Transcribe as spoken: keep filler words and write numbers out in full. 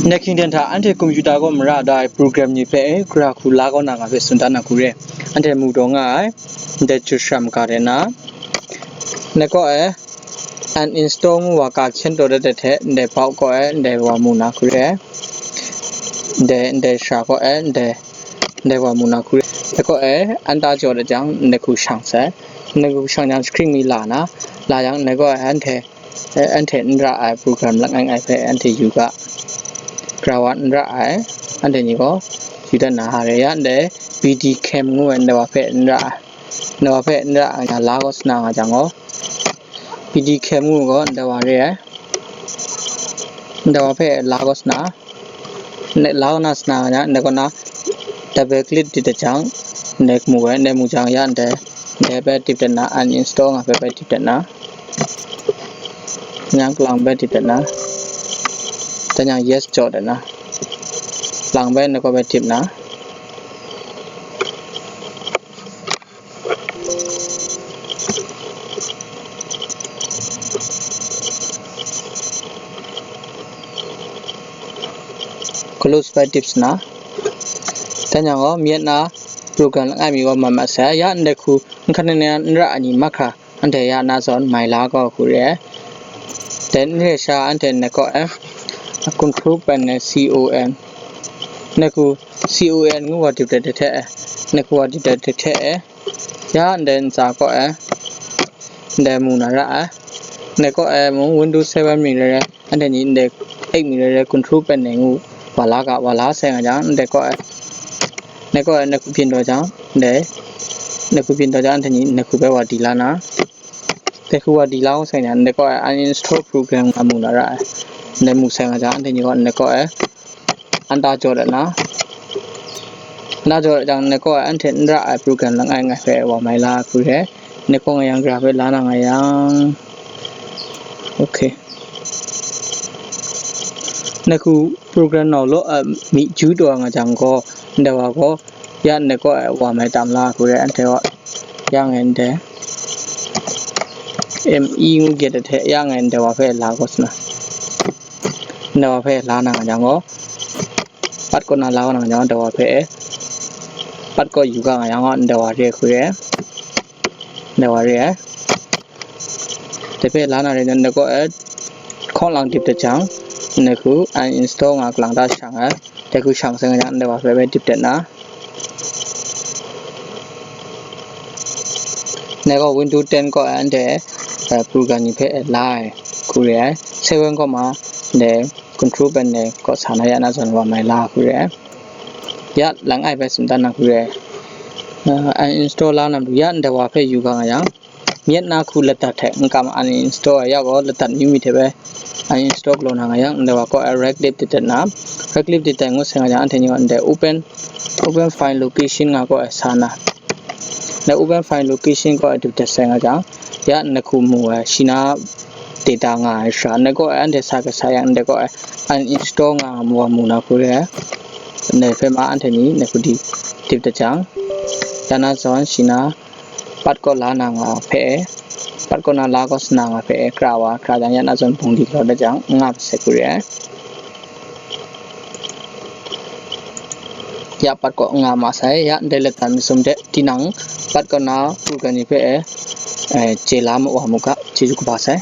Nde hkying ten hta anhte computer kaw mara da ai program ni hpe e, gara hku la kau na nga hpe tsun dan na hku re. Anhte mu taw nga ai, ndai jut shara maga de na, ndai kaw e uninstall ngu wa ka hkyen taw dat dat hte, ndai bau kaw e ndai wa mu na hku re. Ndai, ndai shara kaw e ndai, ndai wa mu na hku re. Ndai kaw e an ta jaw dat jang, ndai hku shang sai. Ndai hku shang jang, screen mi la na, la yang, ndai kaw e anhte, eh, anhte n ra ai program langai ngai hpe anhte yu ga. Gara wa n ra ai, anhte ni gaw yu dat na hare ya ndai B D cam ngu ai ndai wa hpe n ra ai. Ndai wa hpe n ra ai nga la gaw sa na nga jang gaw, B D cam ngu gaw ndai wa re ai. Ndai wa hpe la gaw sa na, ndai la gaw na sa na nga jang, ndai kaw na double click dit dat jang, ndai mu ai, ndai mu jang ya ndai, ndai hpe tip dat na, uninstall nga hpe bai tip dat na. Yang kalang bai tip dat na. Dan yang yes jaw dat na. Lang bai na kaw bai tip na. Close bai tip sa na. Dan yang gaw myit na program langai mi gaw mat mat sai. Ya ndai hku n hkan n ra ai ni mahkra anhte ya na zawn mai la kau hku re ai. Dai n re sha anhte ndai kaw e, control panel C O N. Ndai hku C O N ngu wa dip dat hte e, ndai hku wa dip dat hte e, ya ndai ntsa kaw e, ndai mu na ra ai. Ndai kaw e mung Windows seven mi re re, anhte ni ndai eight mi re re, control panel ngu wa la ga, wa la sai nga jang, ndai kaw e, ndai kaw e, ndai hku byin taw jang, ndai, ndai hku byin taw jang, anhte ni ndai hku bai wa di la na. Ndai hku wa di la kau sai nga jang, ndai kaw e uninstall program nga mu na ra ai. Ndai mu sai nga jang, anhte ni gaw ndai kaw e an ta jaw dat na. An ta jaw dat jang, ndai kaw e anhte n ra ai program langai ngai hpe wa mai la hku re. Ndai kaw nga yang gara hpe la na nga yang. Okay. Ndai hku program nau law a mi ju taw nga jang gaw, ndai wa gaw ya ndai kaw e wa mai tam la hku re, anhte gaw ya ngai ndai M E ngu gyet dat hte ya ngai ndai wa hpe la kau sa na. Ndai wa hpe la na nga jang gaw, pat kaw na la kau na nga jang gaw, ndai wa hpe pat kaw yu ga nga yang gaw, ndai wa re hku re. Ndai wa re ai. Dai hpe la na rai nna, ndai kaw e hkawng lang dip dat jang, ndai hku uninstall nga kalang ta shang ai. Dai hku shang sai nga jang, ndai wa hpe bai dip dat na. Ndai gaw Windows ten kaw e anhte, eh, program ni hpe la ai hku re ai. Seven kaw ma ndai control panel kaw sa na ya na zawn wa mai la hku re ai. Ya langai bai tsun dan na hku re ai. Eh, uninstall la na matu ya ndai wa hpe yu ga nga yang, myit na hku ladat hte n kam uninstall ai, ya gaw ladat mi mi hte bai uninstall galaw na nga yang, ndai wa kaw e right click dit dat na, right click dit dat ngut sai nga jang, anhte ni gaw ndai open, open file location nga kaw e sa na. Ndai open file location kaw e du dat sai nga jang, ya ndai hku mu ai, shi na data nga ai shara, ndai kaw e anhte sa hkra sa yang, ndai kaw e uninstall nga mu wa mu na hku re ai. Ndai hpe ma anhte ni ndai hku di dip dat jang, ya na zawn shi na pat kaw la na nga hpe, pat kaw na la kaw sa na nga hpe, kra wa, kra jang ya na zawn bungli galaw dat jang, n nga masai hku re ai. Ya pat kaw n nga ma sai, ya ndai ladat masum de, tinang pat kaw na program ni hpe, eh, chye la ma wa mu ga, chyeju kaba sai.